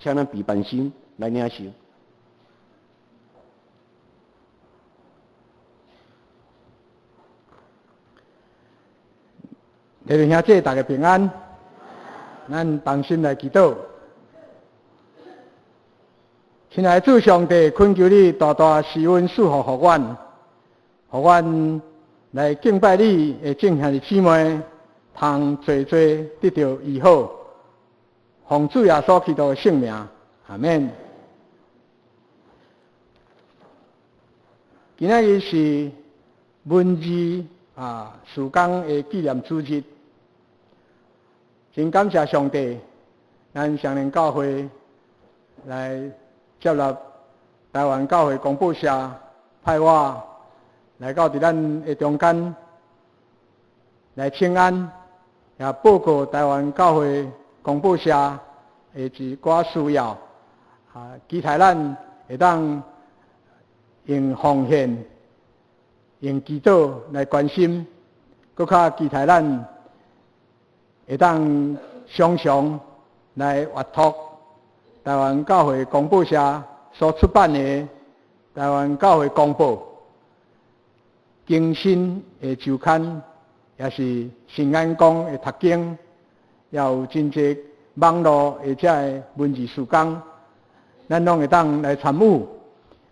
請咱備辦心來領受。弟兄姊妹，大家平安。咱同心來祈禱。親愛的主上帝，懇求你大大施恩賜福予阮，予阮來敬拜你的眾兄弟姊妹，通濟濟得著醫好。奉主耶穌基督的聖名，阿們。今仔日是文字啊，事工的紀念主日，真感謝上帝，咱雙連教會來接納台灣教會公報社派我來到佇咱的中間來請安，也報告台灣教會公報社的一寡需要，啊，期待咱會當用奉獻、用祈禱來關心，閣較期待咱會當常常來閱讀台灣教會公報社所出版的《台灣教會公報》更新的週刊，也是新眼光的讀經，也有真濟網路的這个文字事工，咱攏會當來參與，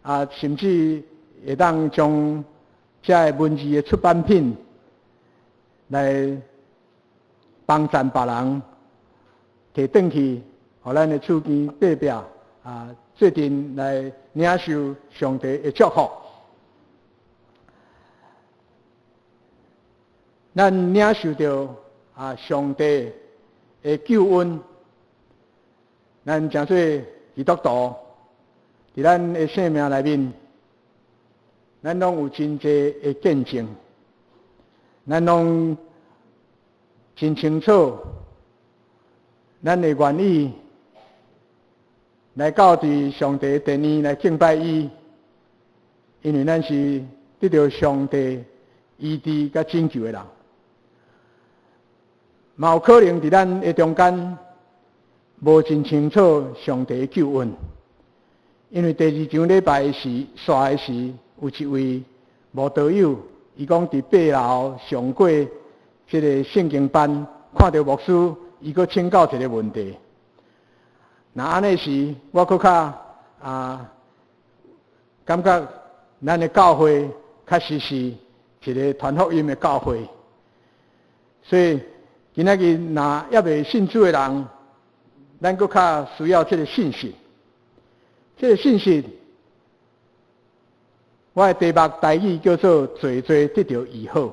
啊，甚至會當將這个文字的出版品來幫贊別人，提轉去，予咱的厝邊隔壁啊，做陣來領受上帝的祝福。咱領受著啊上帝的救恩，咱成做基督徒，佇咱的生命內面，咱攏有真濟的見證，咱攏真清楚，咱會願意來到佇上帝的殿裡來敬拜伊，因為咱是得著上帝醫治佮拯救的人。嘛有可能佇咱的中間無真清楚上帝的救恩，因為第二場禮拜時煞的時，有一位慕道友，伊講佇八樓上過這個聖經班，看著牧師，伊閣請教一個問題。若按呢時，我閣較啊感覺咱的教會確實是一個傳福音的教會，所以今仔日若猶未信主的人，咱閣較需要這個信息。這個信息，我的題目台語叫做“濟濟得著醫好”。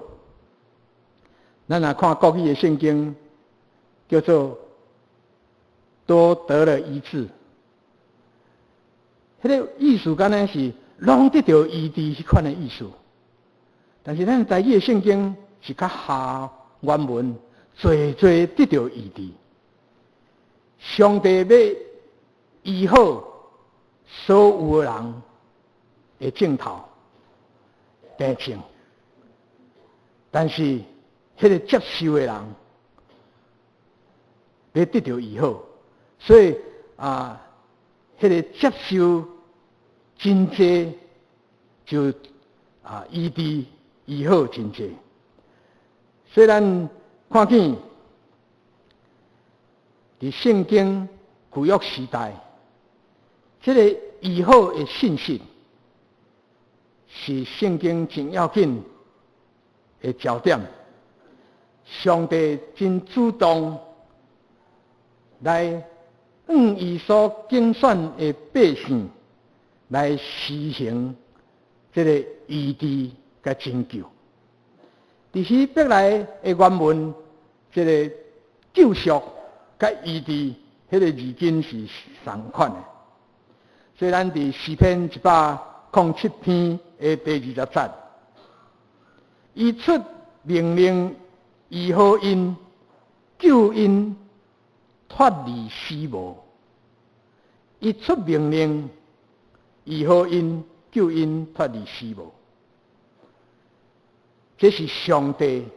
咱若看國語的聖經，叫做“多得了醫治”。彼個意思敢若是攏得著醫治彼款的意思，但是咱台語的聖經是較下原文，濟濟得著醫治。上帝欲醫好所有的人的症頭病症，但是彼個接受的人欲得著醫好，所以啊，彼個接受真濟就啊醫治醫好真濟。所以咱看見佇聖經舊約時代，這个醫好的信息是聖經真要緊的焦點。上帝真主動來按伊所揀選的百姓來施行這个醫治佮拯救。佇希伯來的原文，這个救贖佮醫治，彼个字根是仝款的。所以咱佇詩篇107篇的第20節，伊出命令醫好𪜶，救𪜶脫離死亡。伊出命令醫好𪜶，救𪜶脫離死亡。這是上帝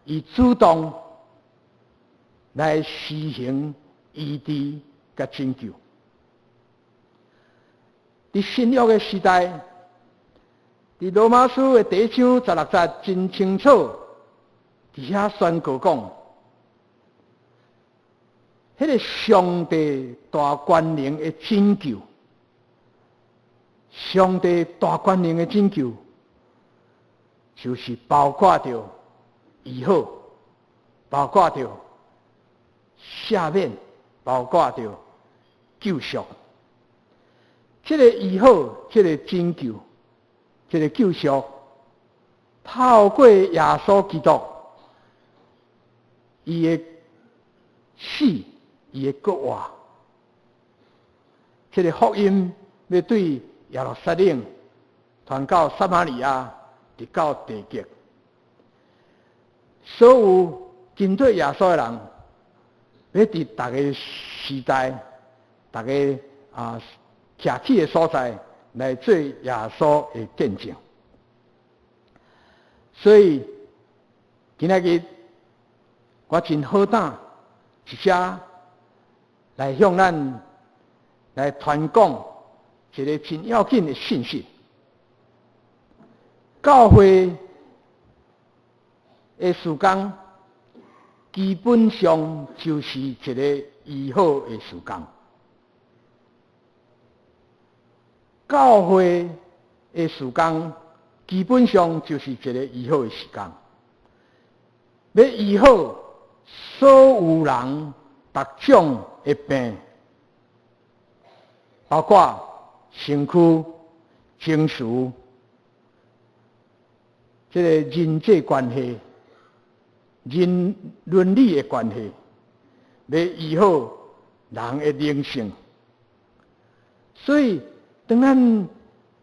伊主動來施行醫治佮佮拯救。佇新約的時代，佇羅馬書的第一章十六節真清楚，佇遐宣告講，彼個上帝大權能的拯救，上帝大權能的拯救，就是包括著醫好，包括著赦免，包括著救贖。這个醫好，這个拯救，這个救贖，透過耶穌基督，伊的死，伊的復活，這个福音欲對耶路撒冷傳到撒瑪利亞，直到地極。所有跟隨耶穌的人，欲佇逐个時代，逐个徛起的所在來做耶穌的見證。所以今仔日我真好膽佇遮來向咱來傳講一个真要緊的信息。教會的事工基本上就是一个醫好的事工。教會的事工基本上就是一个醫好的事工，欲醫好所有人逐種的病，包括身軀、情緒、這个人際關係、人倫理的關係，欲醫好人的靈性。所以，當咱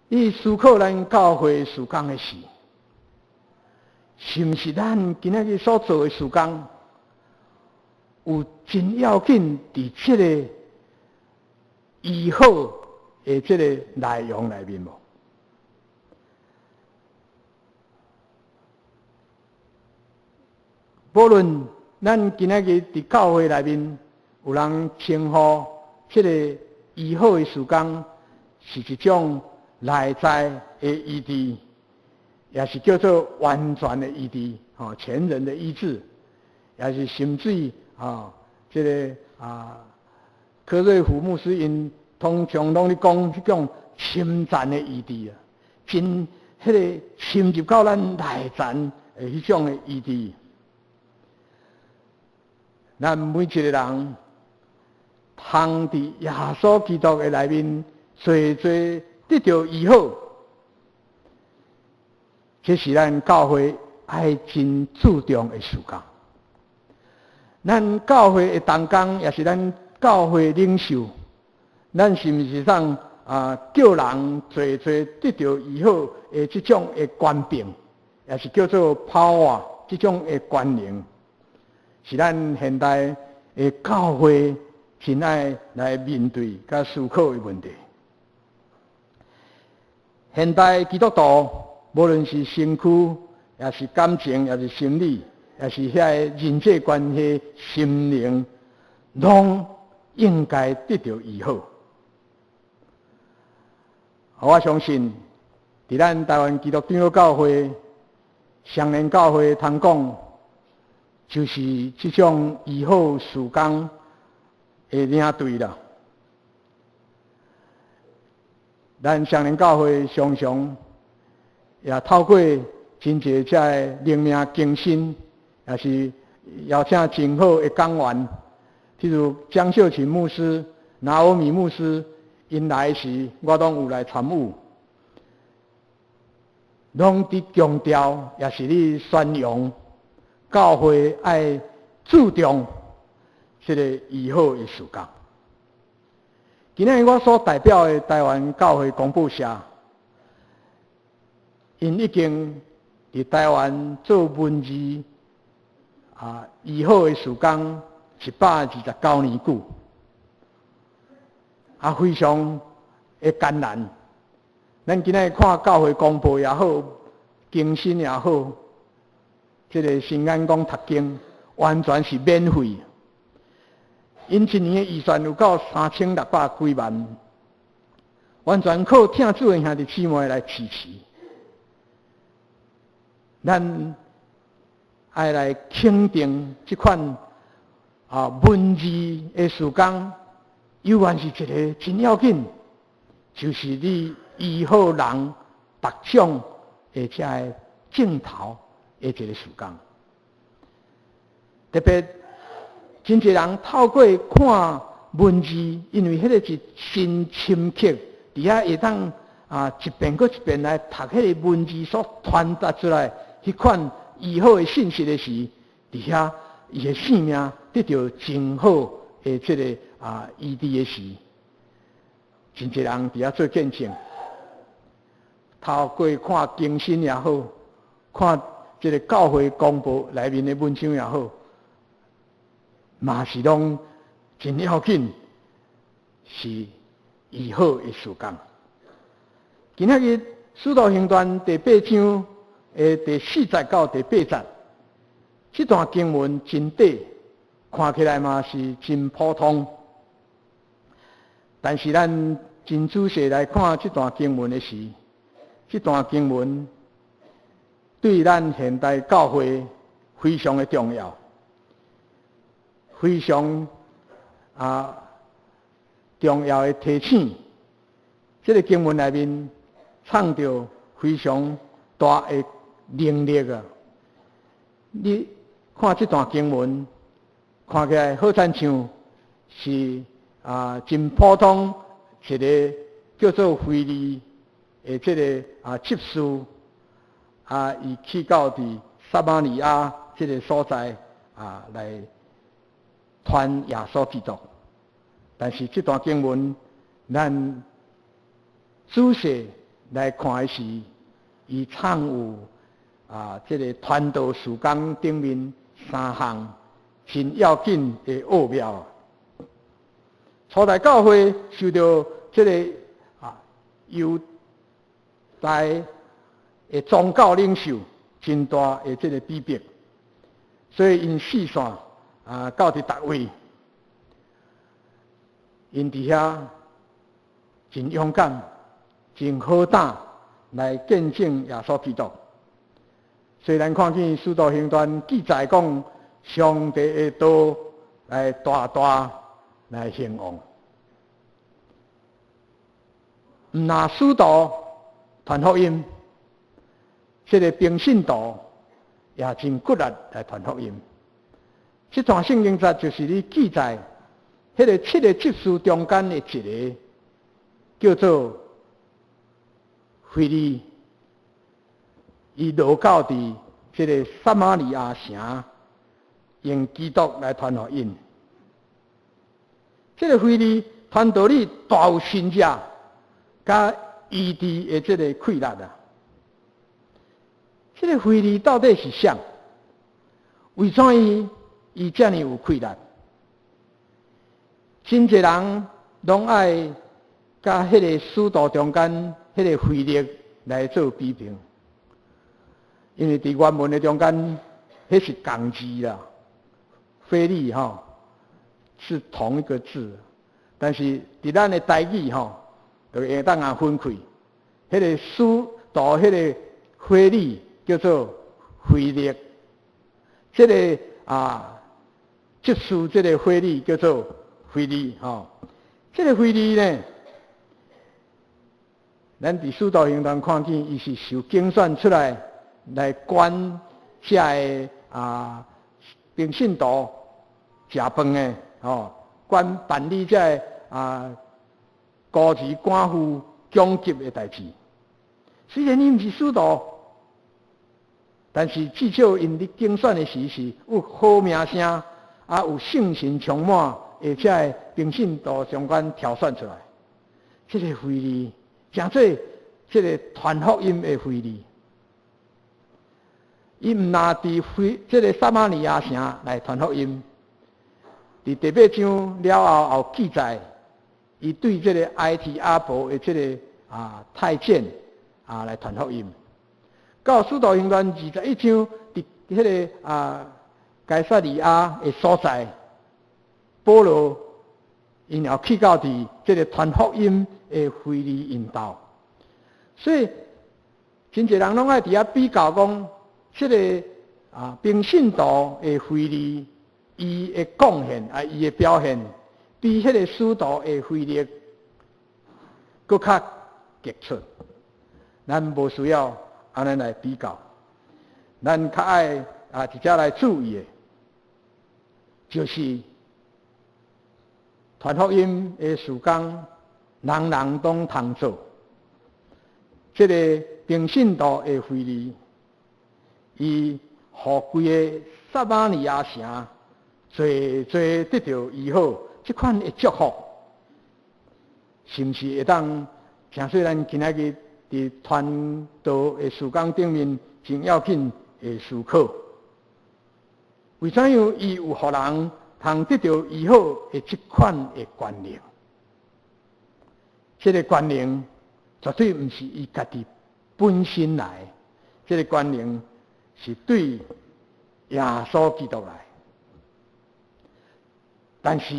去思考咱教會事工的時，是毋是咱今仔日所做的事工有真要緊？佇這个醫好的這个內容內面無？無論咱今仔日佇教會內面有人稱呼這个醫好的事工是一種內在的醫治，也是叫做完全的醫治，吼，全人的醫治，也是甚至於這个柯瑞福牧師𪜶通常攏咧講彼種深層的醫治啊，真彼个深入到咱內層的彼種的醫治。咱每一个人通佇耶穌基督的內面，濟濟得著醫好，這是咱教會愛真注重的事工。咱教會的同工，也是咱教會領袖，咱是毋是通叫人濟濟得著醫好的這種的權柄，也是叫做 power 這種的權能，是咱現代的教會真愛來面對佮思考的問題。現代基督徒，無論是身軀，也是感情，也是心理，也是遐个人際關係、心靈，攏應該得著醫好。我相信，佇咱台灣基督長老教會、雙連教會通講，就是這種醫好事工的領隊啦。咱雙連教會常常也透過真濟遮个靈命更新，也是邀請真好的講員，譬如江秀琴牧師、拿俄米牧師，𪜶來時我攏有來參與，攏佇強調，也是咧宣揚教會愛注重這个醫好的事工。今仔日我所代表的台灣教會公報社，𪜶已經佇台灣做文字醫好的事工129年久，非常的艱難。咱今仔日看教會公報也好，更新也好，這个新眼光讀經完全是免費。𪜶一年的預算有夠3600幾萬，完全靠疼主的兄弟姊妹來支持。咱愛來肯定這款文字的事工，猶原是一个真要緊，就是你醫好人逐種的這个症頭的一个事工。特別真濟人透過看文字，因為彼个是真深刻，佇遐會當一遍閣一遍來讀彼个文字所傳達出來彼款醫好的信息的時，佇遐伊的性命得著真好的這个醫治的時，真濟人佇遐做見證。透過看更新也好，看這个教會公報內面的文章也好，嘛是攏真要緊，是醫好的事工。今仔日《使徒行傳》第八章的第四節到第八節，這段經文真短，看起來嘛是真普通。但是咱真仔細來看這段經文的時，這段經文對咱現代教會非常的重要，非常重要的提醒。這个經文內面藏著非常大的能力啊！你看這段經文，看起來好親像是真普通一个叫做腓利的這个執事，伊去到佇撒瑪利亞這个所在來傳耶穌基督。但是這段經文，咱仔細來看的是，伊藏有這个傳道事工頂面三項真要緊的奧妙。初代教會受著這个猶太的宗教領袖真大的這个逼迫，所以𪜶四散到佇逐位，𪜶佇遐真勇敢、真好膽來見證耶穌基督。雖然看見《使徒行傳》記載講，上帝的道來大大來興旺，毋若使徒傳福音，這个平信徒也真骨力來傳福音。這段聖經節就是咧記載，彼个七个執事中間的一个叫做腓利，伊落到佇這个撒瑪利亞城，用基督來傳福音。這个腓利傳道理大有神跡，佮醫治的這个氣力啊！這个腓利到底是誰？為怎伊遮爾有氣力？真濟人攏愛佮彼个使徒中間彼个腓力來做比拼，因為佇原文的中間，彼是仝字啦，腓利吼是同一個字，但是佇咱的台語吼，就會當共分開。彼个使徒，彼个腓利叫做腓力，這个執事這个腓利叫做腓利吼。這个腓利呢，咱佇使徒行傳看見，伊是受揀選出來來管這个平信徒食飯的吼，管辦理這个孤兒寡婦供給的代誌。雖然伊毋是使徒，但是至少𪜶佇揀選的時是有好名聲，有聖神充滿，而且平信徒中間挑選出來。這个腓利，誠做這个傳福音的腓利，伊毋若佇腓這个撒瑪利亞城來傳福音，佇第八章了後，有記載，伊對這个埃提阿伯的這个太監來傳福音。到使徒行傳21章，佇彼个該撒利亞的所在，保羅𪜶也去到佇這个傳福音的腓利𪜶兜，所以真濟人攏愛佇遐比較講，這个平信徒的腓利，伊的貢獻啊，伊的表現，比彼个使徒的腓力閣較傑出。咱無需要按呢來比較，咱較愛直接來注意的，就是傳福音的事工，人人攏通做。這个平信徒的腓利，伊予規個撒瑪利亞城，濟濟得著醫好，這款的祝福，是毋是會當？誠使咱今仔日佇傳道的事工頂面，真要緊的思考。為怎樣伊有予人通得著醫好的這款的權能？這个權能絕對毋是伊家己本身來，這个權能是對耶穌基督來。但是，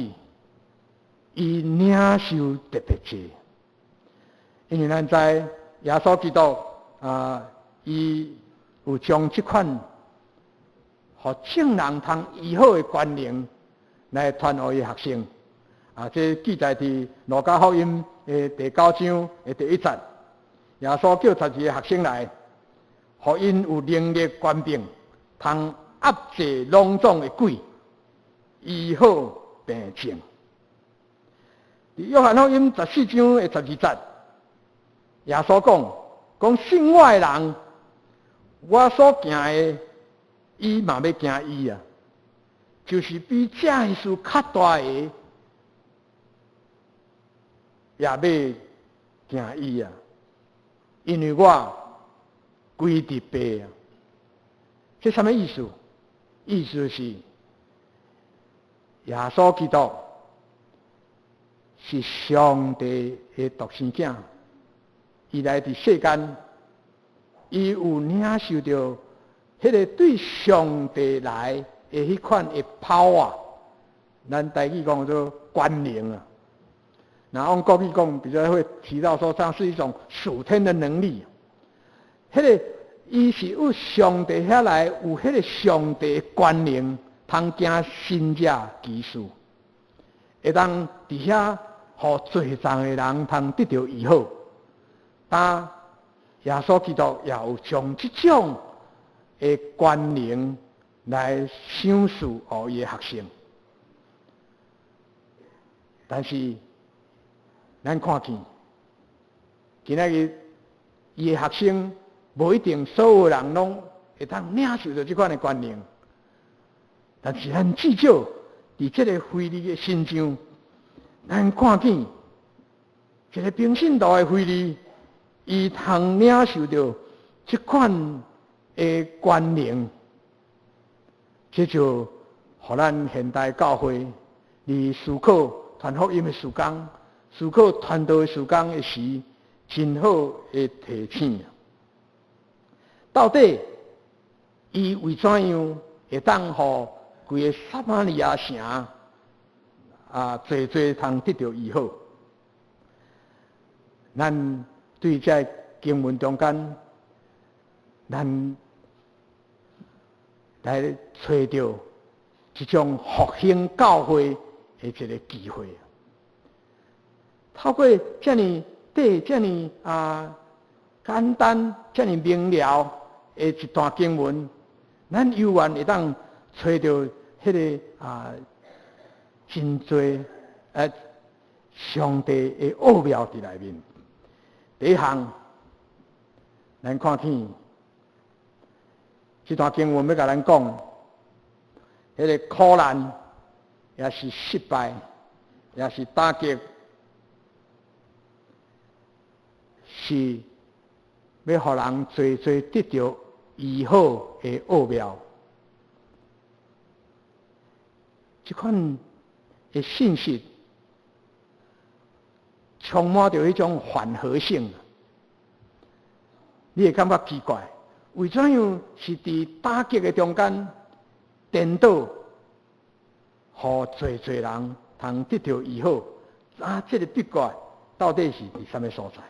伊領受特別濟，因為咱知耶穌基督啊，伊有將這款予眾人通醫好的權能來傳予伊學生。啊，這記載佇路加福音的第九章的第一節，耶穌叫12个學生來，予𪜶有能力權柄，通壓制攏總的鬼，醫好病症。佇約翰福音14章的12節，耶穌講：講信我的人，我所行的，伊嘛欲行伊啊，就是比這个事較大的，也欲行伊啊，因為我歸佇父啊。這啥物意思？意思是耶穌基督是上帝的獨生囝，伊來佇世間，伊有領受著彼个對上帝來的彼款的 power，咱台語講做權能啊。那按國語講，比較會提到說，這是一種屬天的能力。彼个伊是有上帝遐來有彼个上帝權能，通行神蹟奇事，會當佇遐予濟眾的人通得著醫好。但耶穌基督也有將這種的權能來賞賜予伊的學生。但是，咱看見今仔日伊的學生，無一定所有人攏會當領受著這款的權能。但是咱至少佇這个腓利的身上，咱看見一个平信徒的腓利，伊通領受著這款的權能，這就予咱現代教會佇思考傳福音的事工、思考傳道的事工的時，真好的提醒。到底伊為怎樣會當予規个撒瑪利亞城濟濟通得著醫好？咱對這經文中間，咱來揣著這種復興教會的一个機會。透過遮爾短、遮爾簡單、遮爾明了的一段經文，咱猶原會當揣著彼个真濟上帝的奧妙佇內面。第一項，咱看見這段經文欲共咱講，彼个苦難抑是失敗，抑是打擊，是欲予人濟濟得著醫好的奧妙。這款的信息充滿著彼種緩和性，你會感覺奇怪，為怎樣是佇打擊的中間顛倒，予濟濟人通得著醫好。啊，這個秘訣到底是佇啥物所在？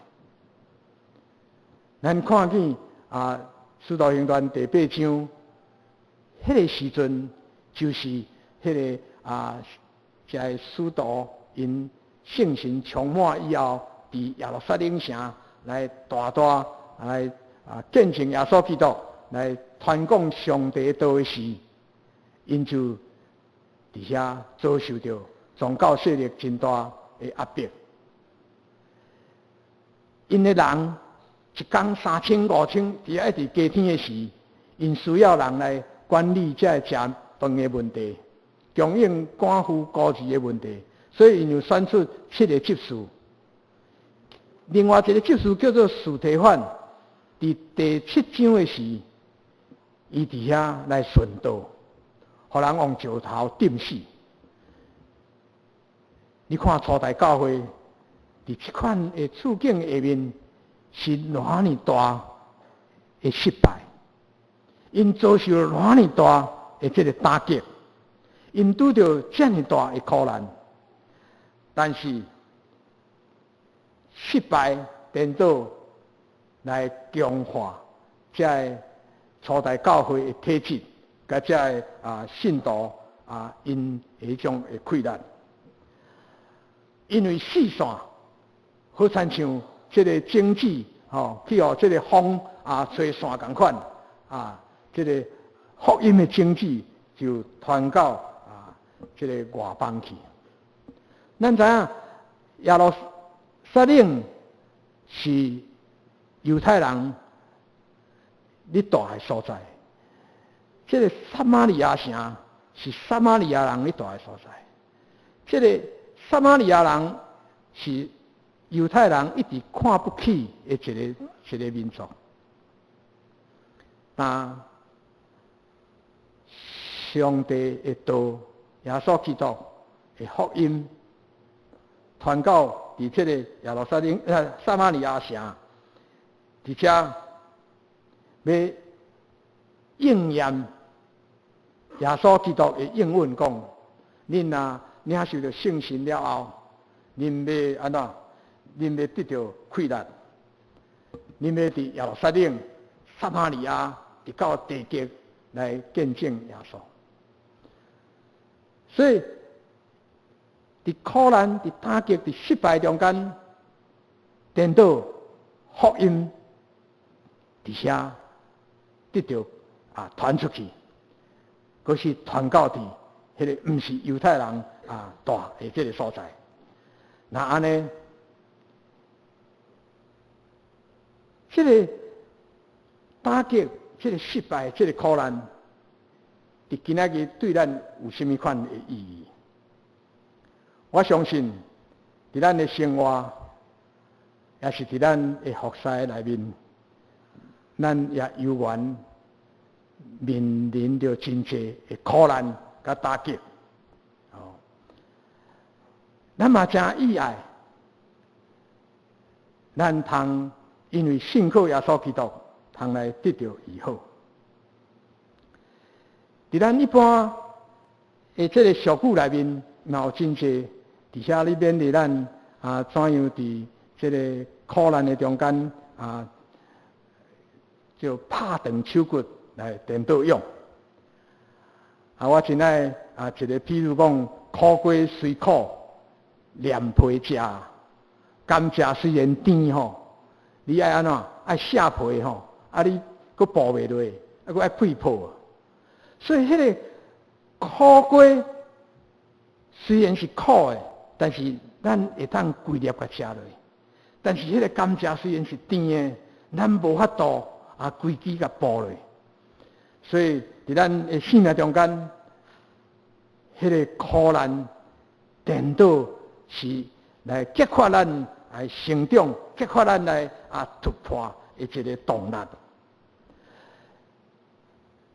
咱看見啊，《使徒行傳》第八章，彼個時陣就是彼個啊，這个使徒𪜶聖神充滿以後，佇耶路撒冷城來大大來啊見證耶穌基督，來傳講上帝道的時，𪜶就佇遐遭受著宗教勢力真大的壓迫。𪜶的人一工三千五千，佇遐一直加添的時，𪜶需要人來管理這個食飯的問題，供應寡婦孤兒的問題，所以𪜶就選出七個執事。另外一個執事叫做司提反，佇第七章的時，伊佇遐來殉道，予人用石頭釘死。你看初代教會佇這款的處境下面，是偌爾大的失敗，𪜶遭受偌爾大的這个打擊，𪜶拄著遮爾大的苦難，但是失敗顛倒來強化這个初代教會的體質，佮這个啊信徒啊𪜶彼種的氣力。因為四散，好親像這个種子吼，去予這个風啊吹散仝款啊，這个福音的種子就傳到啊這个外邦去。咱知影耶路撒冷是猶太人咧蹛的所在，這个撒瑪利亞城是撒瑪利亞人咧蹛的所在，這个撒瑪利亞人是猶太人一直看不起的一个一个民族。但上帝的道，耶穌基督的福音傳到佇這个耶路撒冷、撒瑪利亞城，佇遮欲應驗耶穌基督的應允講：恁若領受著聖神了後，恁欲按怎？恁欲得著氣力，恁欲佇耶路撒冷、撒瑪利亞，直到地極來見證耶穌。所以，佇苦難、佇打擊、佇失敗中間，顛倒福音佇遐得著啊傳出去，閣是傳到佇彼个毋是猶太人啊蹛的這个所在。若按呢，這个打擊、這个失敗、這个苦難，佇今仔日對咱有啥物款的意義？我相信，佇咱的生活，也是佇咱的服侍內面，咱也猶原面臨著真濟的苦難佮打擊。哦，咱嘛誠意愛，咱通因為信靠耶穌基督，通來得著醫好。佇咱一般的這个俗語內面，嘛有真濟佇遐咧勉勵咱啊，怎樣佇這个苦難的中間啊，就拍斷手骨來顛倒勇。啊，我真愛啊，一个譬如講，苦瓜雖苦，連皮食；甘蔗雖然甜吼，你愛按怎？愛卸皮吼，啊你閣剝袂落，啊閣愛配泡。所以，彼个苦瓜雖然是苦的，但是咱會當規粒共食落。但是，彼个甘蔗雖然是甜的，咱無法度啊規支共剝落。所以，佇咱的生命中間，彼个苦難顛倒是來激發咱來成長，激發咱來啊突破的一个動力。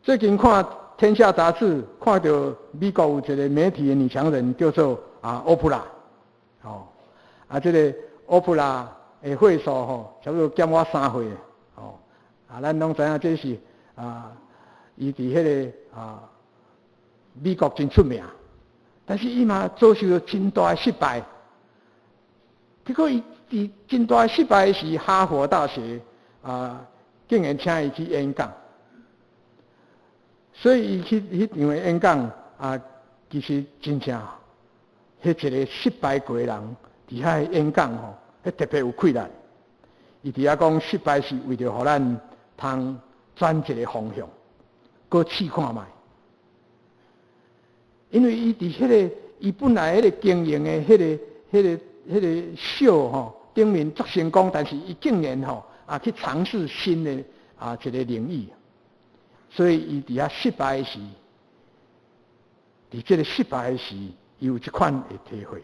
最近看《天下》雜誌，看著美國有一个媒體的女強人叫做啊歐普拉，哦，啊這个歐普拉的歲數吼，差不多減我3歲，哦，啊咱攏知影這是啊，伊佇彼个啊美國真出名，但但是伊嘛遭受著真大的失敗。結果伊佇真大的失敗時，哈佛大學啊，竟然請伊去演講。所以伊去彼場的演講啊，其實真正，彼一個失敗過的人佇遐演講吼，彼特別有氣力。伊佇遐講失敗是為著予咱通轉一個方向，閣試看覓。因為伊佇彼個伊本來彼個經營的彼個秀吼頂面足成功，但是伊竟然吼啊去嘗試新的啊一個領域，所以伊佇遐失敗時，佇這個失敗時，伊有這款的體會。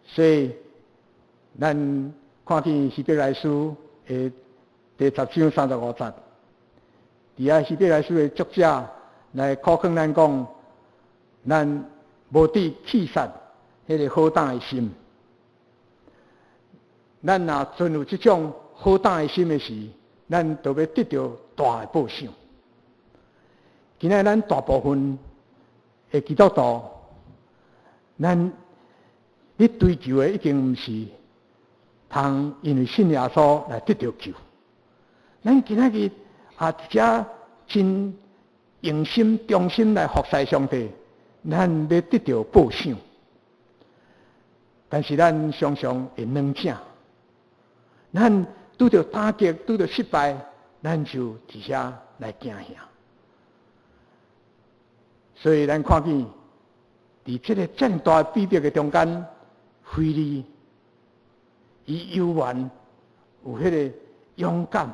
所以咱看見希伯來書的第10章35節，佇遐希伯來書的作者來苦勸咱講，咱無得棄殺彼個好膽的心。咱若存有這種好膽的心的時，咱就欲得著大的報賞。今仔咱大部分的基督徒，咱咧追求的已經毋是通因為信耶穌來得著救。咱今仔日啊，一隻真用心、忠心來服侍上帝，咱欲得著報賞。但是咱常常會軟正，咱拄著打擊、拄著失敗，咱就佇遐來驚嚇。所以咱看見，佇這个遮爾大逼迫的中間，腓利伊猶原有彼个勇敢，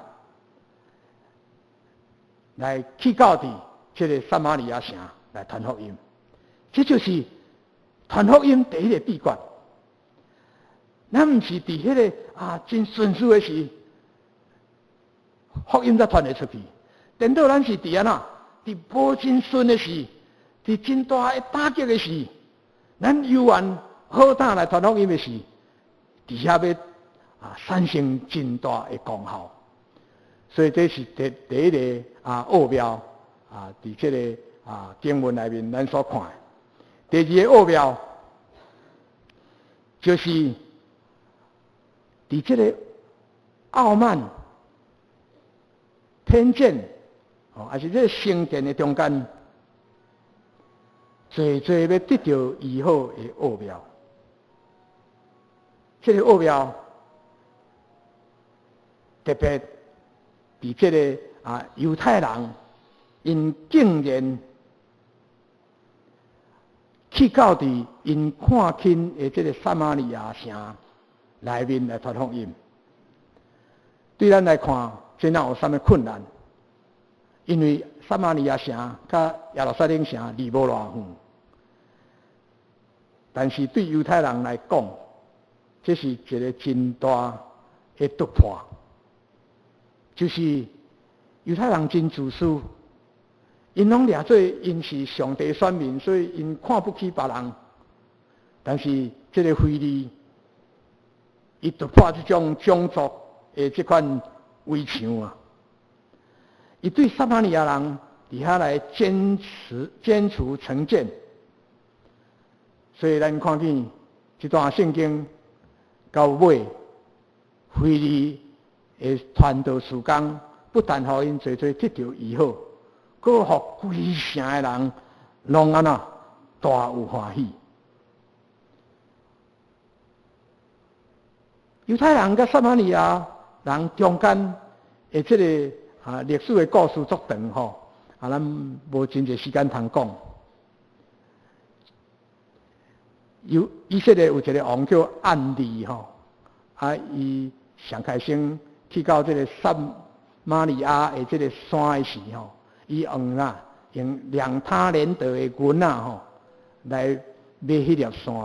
來去到佇這个撒瑪利亞城來傳福音。這就是傳福音第一个秘訣。咱毋是佇彼个啊真順遂的時，福音才傳會出去。顛倒咱是佇按怎？佇無真順的時，佇真大的打擊的時，咱猶原好膽來傳福音的時，佇遐欲啊產生真大的功效。所以這是第一个啊奧妙啊，佇這个啊經文內面咱所看的。第二个奧妙就是佇這个傲慢、偏見，哦，抑是這个成見的中間，濟濟欲得著醫好的奧妙。這个奧妙特別佇這个啊猶太人，𪜶竟然去到佇𪜶看輕的這个撒瑪利亞城內面來傳福音。對咱來看，這哪有啥物困難？因為撒瑪利亞城佮耶路撒冷城離無偌遠，但是對猶太人來講，這是一个真大的突破。就是猶太人真自私，𪜶攏掠做𪜶是上帝選民，所以𪜶看不起別人。但是這个腓利，伊突破這種種族的這款圍牆啊！伊對撒瑪利亞人佇遐來堅持、剪除成見，所以咱看見這段聖經到尾，腓利的傳道事工，不但予𪜶濟濟得著醫好，閣予規城的人攏按怎大有歡喜。猶太人佮撒瑪利亞人中間的這個啊歷史的故事足長吼，啊，咱無真濟時間通講。有以色列有一个王叫暗利吼，啊，伊上開先去到這个撒瑪利亞的這个山的時吼，伊用啊用2他連得的銀仔吼來買彼粒山，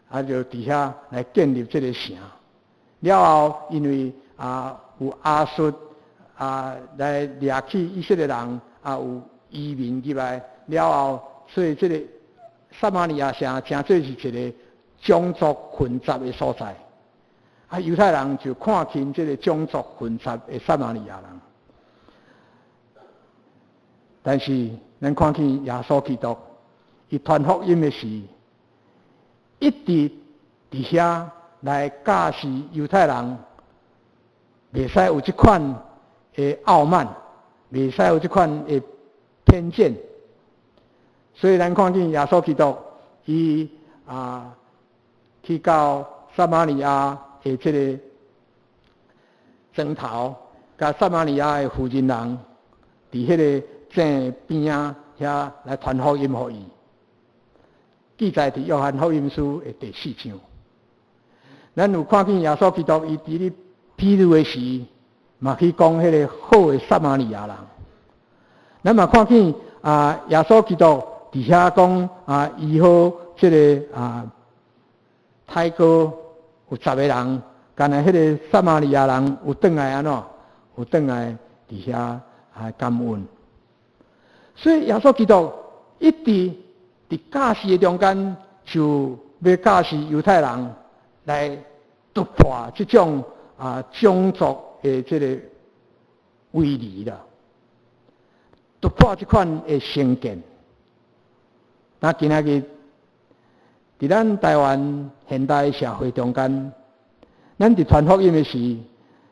啊，就佇遐來建立這个城。了後，因為啊有亞述啊來掠去以色列人，啊有移民入來，了後，所以這个撒瑪利亞城成做是一个種族混雜的所在。啊，猶太人就看輕這个種族混雜的撒瑪利亞人。但是，咱看見耶穌基督，伊傳福音的時，一直佇遐來教示猶太人，袂使有這款的傲慢，袂使有這款的偏見。所以咱看見耶穌基督，伊去到撒瑪利亞的這个庄頭，佮撒瑪利亞的婦人人，佇彼个井邊仔遐來傳福音予伊。記載佇約翰福音書的第四章。咱有看見耶穌基督伊佇咧比喻的時，嘛去講彼个好的撒瑪利亞人。咱嘛看見耶穌基督佇遐講醫好這个太哥有十个人，干焦彼个撒瑪利亞人有轉來按怎？有轉來佇遐感恩。所以耶穌基督一直佇教示的中間，就欲教示猶太人來突破這種種族的這個圍籬啦，突破這款的成見。那今仔日佇咱台灣現代社會中間，咱佇傳福音的時，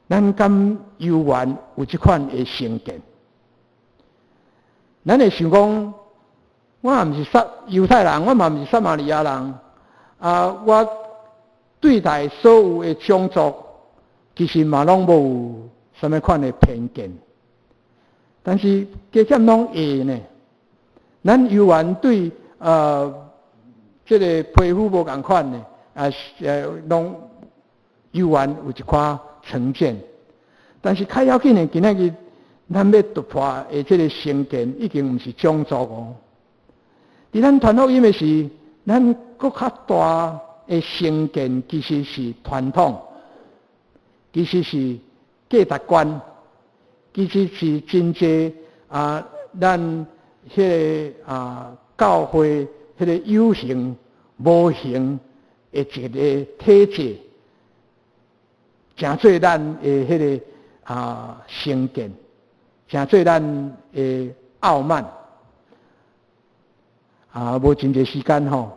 咱敢猶原有這款的成見？咱會想講，我也毋是撒猶太人，我嘛毋是撒瑪利亞人，我對待所有的種族，其實嘛攏無啥物款的偏見。但是加減攏會呢，咱猶原對這個皮膚無仝款的，攏猶原有一寡成見。但是較要緊的，今仔日咱欲突破的這個成見，已經毋是種族哦。佇咱傳福音的時，咱閣較大的成見，其實是傳統，其實是價值觀，其實是真濟咱彼个教會彼个有形無形的一个體制，成做咱的彼个成見，成做咱的傲慢。無真濟時間吼，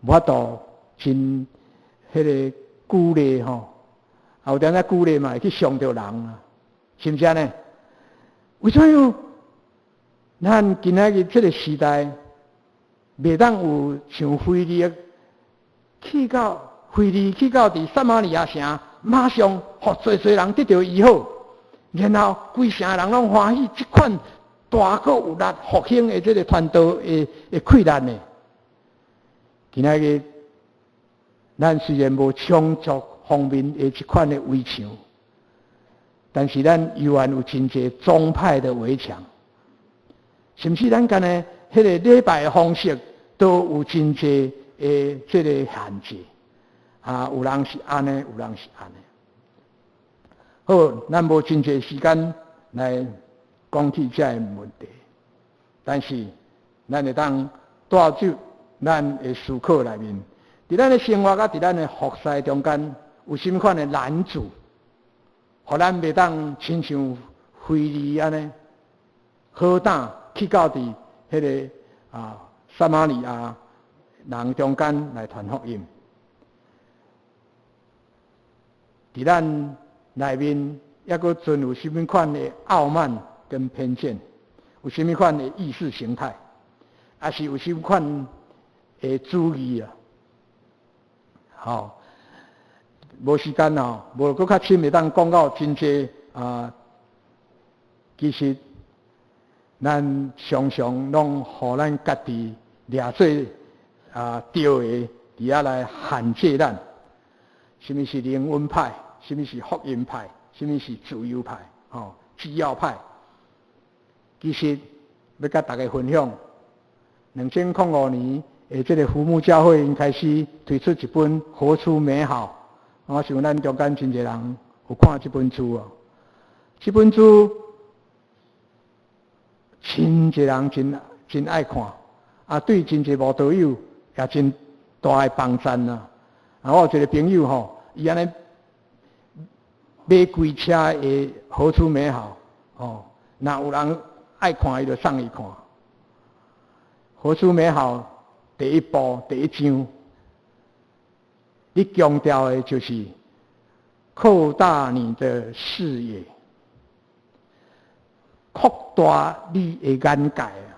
無法度真彼个鼓勵吼，有當仔鼓勵嘛會去傷著人啊，是毋是按呢？為啥物咱今仔日這个時代，袂當有像腓利去到腓利去到佇撒瑪利亞城，馬上予濟濟人得著醫好，然後規城人攏歡喜，這款大閣有力復興的這个傳道的氣力呢？今仔日咱雖然無種族方面的這款的圍牆，但是咱猶原有真濟宗派的圍牆，甚至咱干焦彼个禮拜的方式都有真濟的這个限制。有人是按呢，有人是按呢。好，咱無真濟時間來講起這个問題，但是咱會當帶入咱的思考內面，佇咱的生活佮佇咱的服侍中間，有啥物款的攔阻，予咱袂當親像腓利按呢，好膽去到佇彼个撒瑪利亞人中間來傳福音。佇咱內面猶閣存有啥物款的傲慢跟偏見，有啥物款的意識形態，抑是有啥物款的主義啊？好，無時間哦，無閣較深會當講到真濟啊。其實，咱常常攏予咱家己掠做對的，佇遐來限制咱。啥物是靈恩派？啥物是福音派？啥物是自由派？吼，基要派。其實欲佮大家分享，2005年的這个福牧教會，𪜶開始推出一本《活出美好》。我想咱中間真濟人有看這本書哦。這本書真濟人真真愛看，對真濟慕道友也真大的幫贊啊！我有一个朋友吼，伊按呢買規車的《活出美好》哦，若有人愛看，伊就送伊看。《活出美好》第一步第一章，你強調的就是擴大你的視野，擴大你的眼界啊！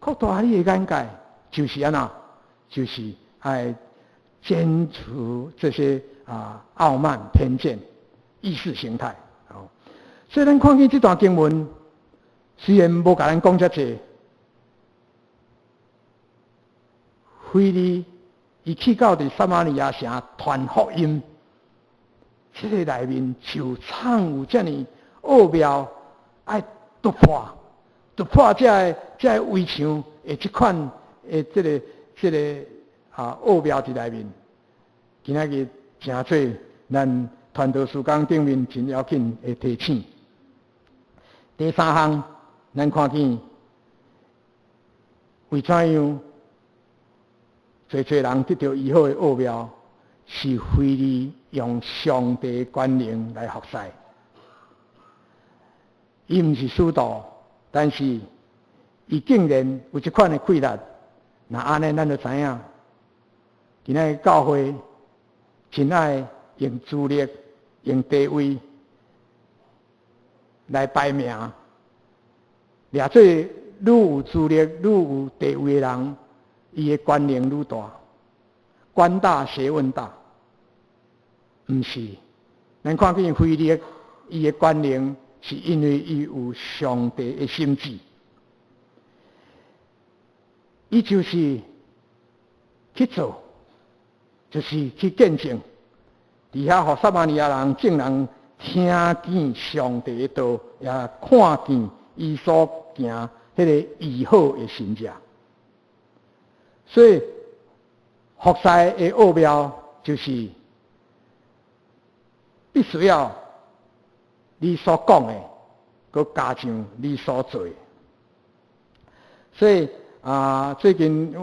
擴大你的眼界就是按怎？就是愛剪除這些傲慢、偏見、意識形態。哦，所以咱看見這段經文，雖然無共咱講遮濟，腓利伊去到佇撒瑪利亞城傳福音，這个內面就藏有遮爾奧妙，愛突破這个圍牆的這款的這個奧妙佇內面。今仔日誠做咱傳道事工頂面真要緊的提醒。第三項，咱看見為怎樣濟濟人得著醫好的奧妙，是腓利用上帝權能來服侍。伊毋是使徒，但是伊竟然有這款的氣力。若按呢，咱就知影，今仔日教會真愛用資歷、用地位來排名，掠做愈有資歷、愈有地位的人，伊的權能愈大，官大學問大，毋是。咱看見腓力，伊的權能是因為伊有上帝的心志，伊就是去做，就是去見證，佇遐予撒瑪利亞人眾人聽見上帝的道，也看見伊所行彼个醫好的神跡。所以服侍的奧妙就是必須要你所講的，閣加上你所做的。所以最近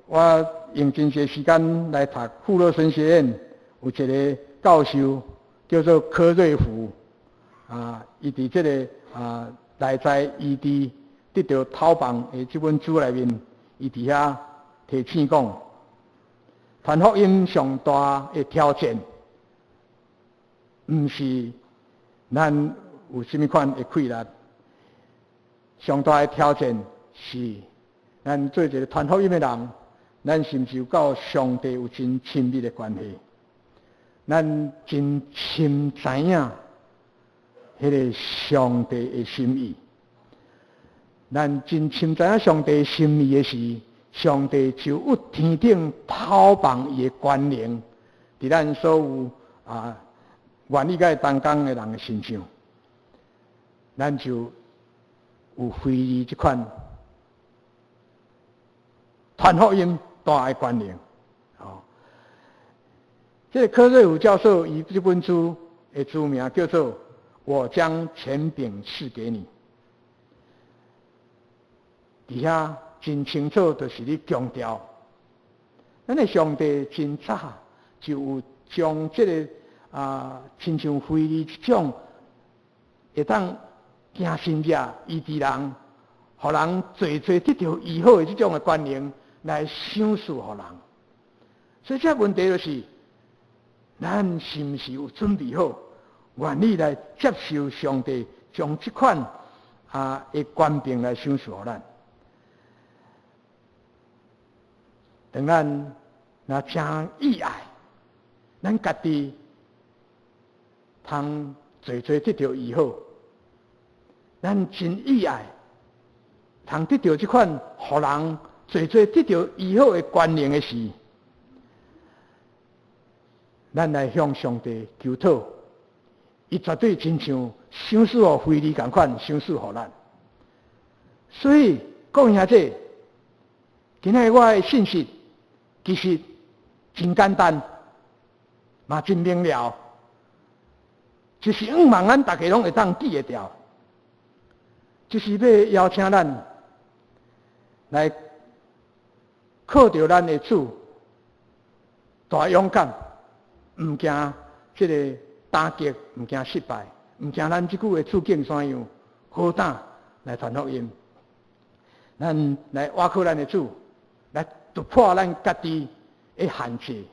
我用真濟時間來讀富勒神學院，有一個教授叫做柯瑞福，伊佇這个內在醫治得著頭棒的這本書內面，伊佇遐提醒講，傳福音上大的挑戰，毋是咱有啥物款的氣力，上大的挑戰是咱做一个傳福音的人，咱是毋是有佮上帝有真親密的關係？咱真深知影彼个上帝的心意。咱真深知影上帝心意的時，上帝就有天頂透放伊的權能，佇咱所有願意佮伊同工的人的身上，咱就有腓利這款傳福音大的權能。哦，這個柯瑞福教授伊這本書的書名叫做《我將權柄賜給你》，佇遐真清楚，就是咧強調，咱的上帝真早就有將這个親像腓利這種會當行神跡醫治人，予人濟濟得著醫好的這種的權能來賞賜予人。所以這個問題就是，咱是毋是有準備好，願意來接受上帝將這款的權柄來賞賜予咱？當咱若誠意愛，咱家己通濟濟得著醫好，咱真意愛，通得著這款予人濟濟得著醫好的權能的時，咱來向上帝求討，伊絕對親像賞賜予腓利仝款賞賜予咱。所以各位兄弟，今仔日我的信息其實真簡單，嘛真明了，就是向望咱逐家攏會當記會牢，就是欲邀請咱來靠著咱的主，大勇敢，毋驚這个打擊，毋驚失敗，毋驚咱這久的處境怎樣，好膽來傳福音。咱來倚靠咱的主，來突破咱家己的限制。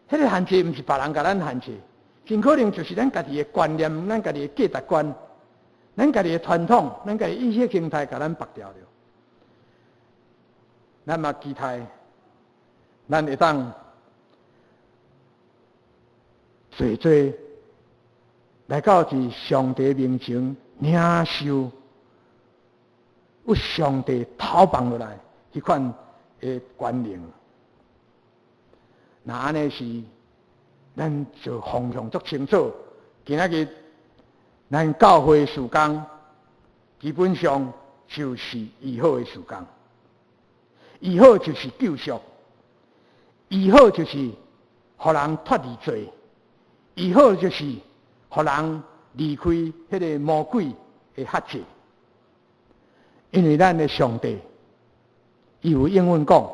彼個限制毋是別人共咱限制，真可能就是咱家己的觀念、咱家己的價值觀、咱家己的傳統、咱家己意識形態，共咱縛牢著。咱嘛期待，咱會當濟濟來到佇上帝面前領受，有上帝投放落來彼款的權能。若按呢時，咱就方向足清楚。今仔日咱教會事工，基本上就是醫好的事工。醫好就是救贖，醫好就是予人脫離罪，醫好就是予人離開彼个魔鬼的轄制。因為咱的上帝，伊有應允講，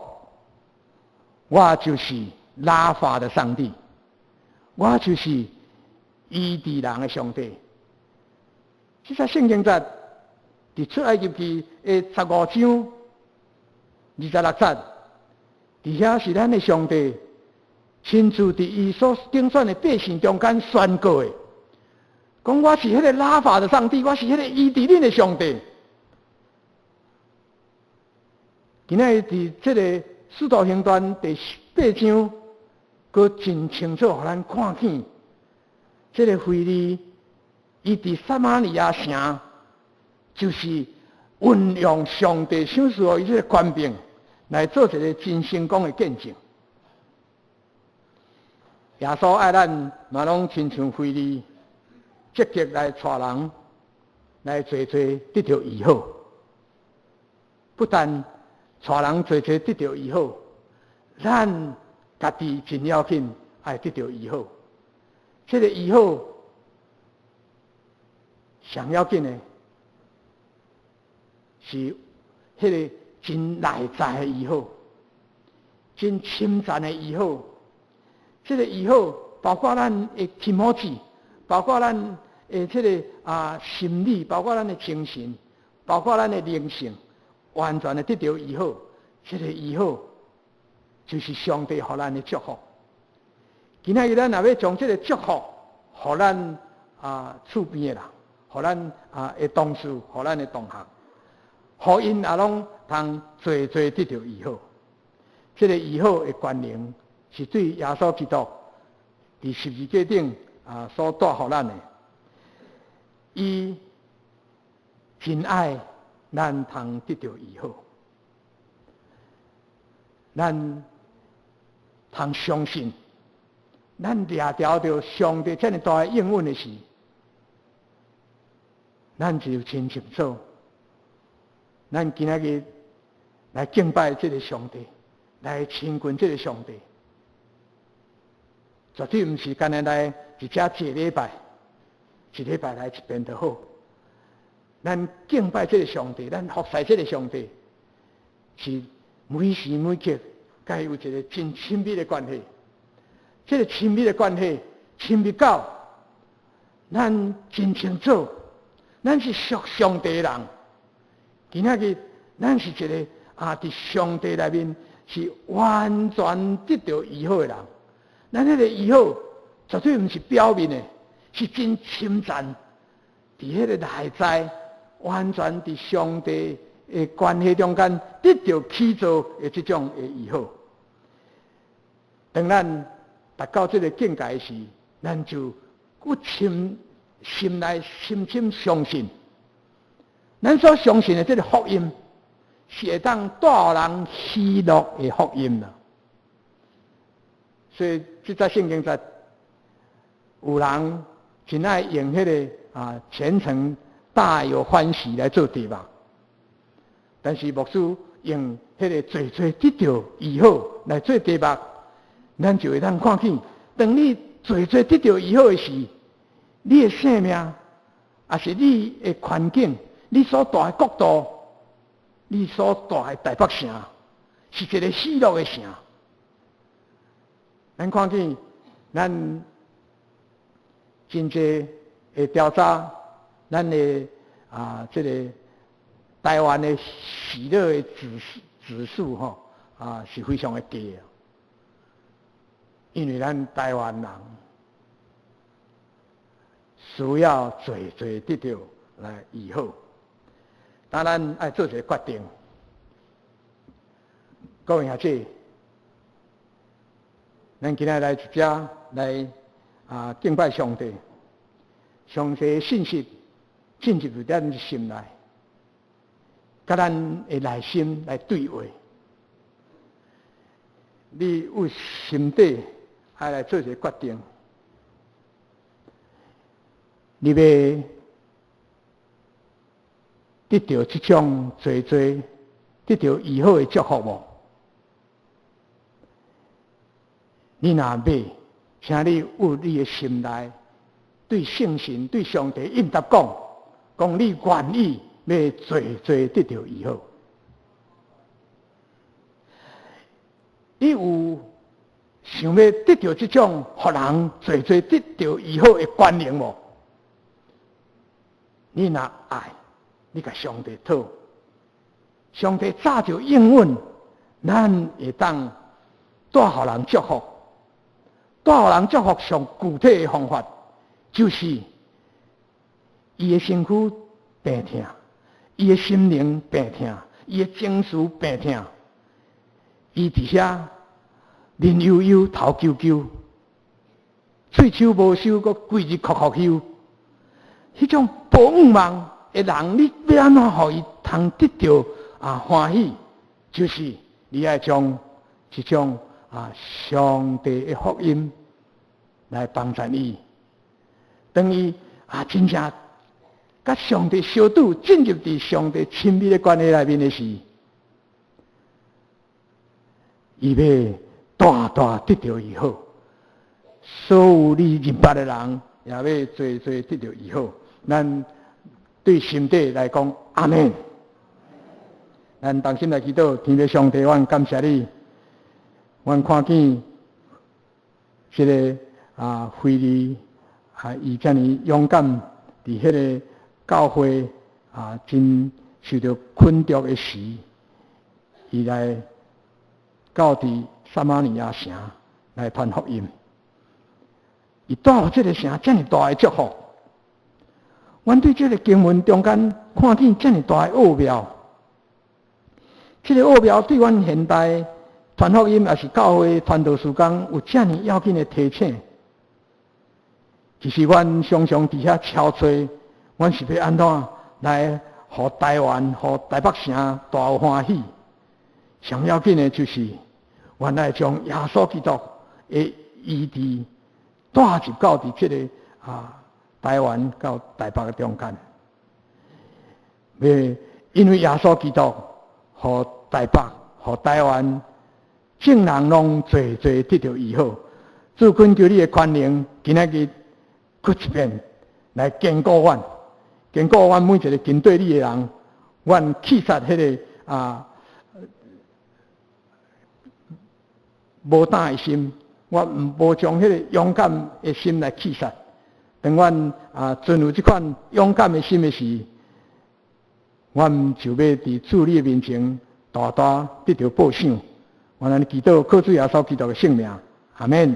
我就是拉法的上帝，我就是醫治人的上帝。這節聖經節佇出埃及記的15章26節，佇遐是咱的上帝親自佇伊所揀選的百姓中間宣告的，講我是彼个拉法的上帝，我是彼個醫治恁的上帝。今仔日佇這个使徒行傳第八章，閣真清楚，予咱看見這个腓利，伊佇撒瑪利亞城，就是運用上帝賞賜予伊這个權柄，來做一个真成功的見證。耶穌愛咱嘛攏親像腓利，積極來帶人來濟濟得著醫好，不但帶人濟濟得著醫好，咱家己真要緊愛得著醫好。這个醫好上要緊的是彼个真內在的醫好，真深層的醫好。這个醫好包括咱的気持ち，包括咱的這个心理，包括咱的精神，包括咱的靈性，完全的得著醫好。這个醫好就是上帝予咱的祝福。今仔日咱若欲將這个祝福，予咱厝邊的人，予咱的同事，予咱的同學，予𪜶也攏通濟濟得著醫好。這个醫好的權能是對耶穌基督佇十字架頂所帶予咱的。伊真愛咱通得著醫好，咱通相信，咱掠牢著上帝這麼大的應允的時，咱就真清楚，咱今仔日來敬拜這个上帝，來親近這个上帝，絕對毋是干焦來佇遮坐禮拜，一禮拜來一遍就好。咱敬拜這个上帝，咱服侍這个上帝，是每時每刻佮伊有一个真親密的關係。這个親密的關係，親密到咱真清楚，咱是屬上帝的人。今仔日咱是一个佇上帝內面是完全得著醫好的人。咱彼个醫好絕對毋是表面的，是真深層，佇彼个內在完全佇上帝的關係中間得著起造的這種的醫好。當咱達到這个境界時，咱就有深心內深深相信，咱所相信的這个福音是會當帶人喜樂的福音啦。所以，這節聖經節有人真愛用彼个前程大有歡喜來做題目，但是牧師用彼个濟濟得著醫好來做題目，咱就會當看見，當你濟濟得著醫好的時，你的生命，抑是你的環境，你所蹛的國度，你所蹛的台北城，是一个喜樂的城。咱看見咱真濟的調查，咱的這个台灣的喜樂的指數吼，啊是非常的低，因為咱台灣人需要濟濟得著來醫好，當咱愛做一個決定。各位兄弟，咱今仔來佇遮來啊敬拜上帝，上帝的信息進入咱心內，佮咱的內心來對話。你有心底愛來做一個決定，你欲得著這種濟濟得著醫好的祝福無？你若欲，請你有你的心內對聖神、對上帝應答講，講你願意欲濟濟得著醫好。你有想欲得著這種予人濟濟得著醫好的權能無？你若愛，你共上帝討，上帝早就應允，咱會當帶予人祝福，帶予人祝福上具體的方法，就是伊的身軀病疼，伊的心靈病疼，伊的情緒病疼，伊佇遐面憂憂、頭揪揪，喙鬚無修，閣規日哭哭休，彼種無向望的人，你欲按怎予伊通得著啊歡喜？就是你愛將這種啊上帝的福音來幫助伊，當伊啊真正佮上帝相拄，進入佇上帝親密的關係內面的時，伊欲大大得著醫好。所有你認捌的人，也欲濟濟得著醫好。咱對心底來講，阿們。咱同心來祈禱，天父上帝，阮感謝你，阮看見這个啊腓利啊，伊遮爾勇敢，佇彼个教會啊，真受著困著的時，伊來到佇撒瑪利亞城來傳福音，伊帶予這个城遮爾大的祝福。阮對這个經文中間看見遮爾大的奧妙，這个奧妙對阮現代傳福音，抑是教會傳道事工有遮爾要緊的提醒。其實阮常常佇遐敲揣，阮是欲按怎來予台灣、予台北城大有歡喜。上要緊的就是，阮愛將耶穌基督的醫治帶入到佇這个啊台灣到台北的中間。因為耶穌基督，予台北、予台灣眾人攏濟濟得著醫好。主懇求你的權能，今仔日閣一遍來堅固阮，堅固阮每一个跟綴你的人，阮棄殺彼个啊無膽的心，我毋無將彼个勇敢的心來棄殺。當阮啊存有這款勇敢的心的時，阮就欲佇主你的面前大大得著報賞。阮按呢祈禱，靠主耶穌基督的聖名，阿們。